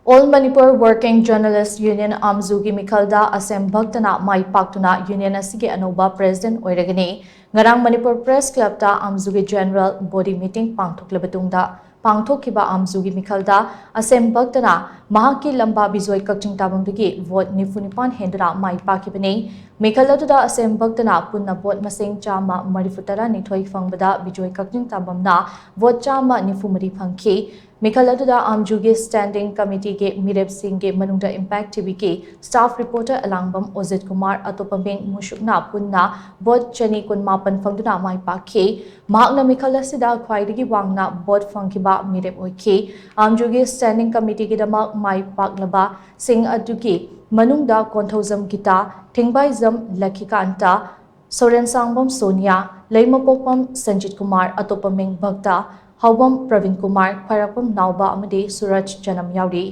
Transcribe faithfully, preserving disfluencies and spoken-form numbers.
All Manipur Working Journalist Union, ꯑꯥꯝꯖꯨꯒꯤ ꯃꯤꯈꯜꯗ ꯑꯁꯦꯝ ꯚꯛꯇꯅ ꯃꯥꯏ ꯄꯥꯛꯇꯨꯅ ꯌꯨꯅꯤꯌꯟ ꯑꯁꯤꯒꯤ ꯑꯅꯧꯕ ꯄ꯭ꯔꯦꯁꯤꯗꯦꯟꯠ ꯑꯣꯏꯔꯒꯅꯤ꯫ ꯉꯔꯥꯡ ꯃꯅꯤꯄꯨꯔ ꯄ꯭ꯔꯦꯁ ꯀ꯭ꯂꯕꯇ ꯑꯥꯝꯖꯨꯒꯤ ꯖꯦꯅꯔꯦꯜ ꯕꯣꯗꯤ ꯃꯤꯇꯤꯡ ꯄꯥꯡꯊꯣꯛꯂꯕ ꯇꯨꯡꯗ ꯄꯥꯡꯊꯣꯛꯈꯤꯕ ꯑꯥꯝꯖꯨꯒꯤ ꯃꯤꯈꯜꯗ ꯑꯁꯦꯝ ꯚꯛꯇꯅ ꯃꯍꯥꯛꯀꯤ ꯂꯝꯕꯥ ꯕꯤꯖꯣꯏ ꯀꯛꯆꯤꯡ ꯇꯥꯕꯝꯗꯒꯤ ꯚꯣꯠ ꯅꯤꯐꯨ ꯅꯤꯄꯥꯟ ꯍꯦꯟꯗꯨꯅ ꯃꯥꯏ ꯄꯥꯛꯈꯤꯕꯅꯤ꯫ ꯃꯤꯈꯜ ꯑꯗꯨꯗ ꯑꯁꯦꯝ ꯚꯛꯇꯅ ꯄꯨꯟꯅ ꯚꯣꯠ ꯃꯁꯤꯡ ꯆꯥꯝꯃ ꯃꯔꯤꯐꯨ ꯇꯔꯥꯅꯤꯊꯣꯏ ꯐꯪꯕꯗ ꯕꯤꯖꯣꯏ ꯀꯛꯆꯤꯡ ꯇꯥꯕꯝꯅ ꯚꯣꯠ ꯆꯥꯝꯃ ꯅꯤꯐꯨ ꯃꯔꯤ ꯐꯪꯈꯤ꯫ ꯃꯤꯈꯜ ꯑꯗꯨꯗ ꯑꯥꯝꯖꯨꯒꯤ ꯁ꯭ꯇꯦꯟꯗꯤꯡ ꯀꯃꯤꯇꯤꯒꯤ ꯃꯤꯔꯦꯞꯁꯤꯡꯒꯤ ꯃꯅꯨꯡꯗ ꯏꯝꯄꯦꯛ ꯇꯤꯚꯤꯒꯤ ꯁ꯭ꯇꯥꯐ ꯔꯤꯄꯣꯔꯇꯔ ꯑꯂꯥꯡꯕꯝ ꯑꯣꯖꯤꯠ ꯀꯨꯃꯥꯔ ꯑꯇꯣꯞꯄ ꯃꯤꯡ ꯃꯨꯁꯨꯛꯅ ꯄꯨꯟꯅ ꯚꯣꯠ ꯆꯅꯤ ꯀꯨꯟꯃꯥꯄꯟ ꯐꯪꯗꯨꯅ ꯃꯥꯏ ꯄꯥꯛꯈꯤ꯫ ꯃꯍꯥꯛꯅ ꯃꯤꯈꯜ ꯑꯁꯤꯗ ꯈ꯭ꯋꯥꯏꯗꯒꯤ ꯋꯥꯡꯅ ꯚꯣꯠ ꯐꯪꯈꯤꯕ ꯃꯤꯔꯦꯞ ꯑꯣꯏꯈꯤ꯫ ꯑꯥꯝꯖꯨꯒꯤ ꯁ꯭ꯇꯦꯟꯗꯤꯡ ꯀꯃꯤꯇꯤꯒꯤꯗꯃꯛ ꯃꯥꯏ ꯄꯥꯛꯂꯕꯁꯤꯡ ꯑꯗꯨꯒꯤ ꯃꯅꯨꯡꯗ ꯀꯣꯟꯊꯧꯖꯝ ꯒꯤꯇꯥ, ꯊꯤꯡꯕꯥꯏꯖꯝ ꯂꯛꯈꯤꯀꯥꯟꯇ, ꯁꯣꯔꯦꯟ ꯁꯥꯡꯕꯝ ꯁꯣꯅꯤꯌꯥ, ꯂꯩꯃꯄꯣꯛꯄꯝ ꯁꯟꯖꯤꯠ ꯀꯨꯃꯥꯔ, ꯑꯇꯣꯞꯄ ꯃꯤꯡ ꯚꯛꯇ, ꯍꯥꯎꯕꯝ ꯄ꯭ꯔꯕꯤꯟ ꯀꯨꯃꯥꯔ, ꯈ꯭ꯋꯥꯏꯔꯥꯛꯄꯝ ꯅꯥꯎꯕ ꯑꯃꯗꯤ ꯁꯨꯔꯖ ꯖꯅꯝ ꯌꯥꯎꯔꯤ꯫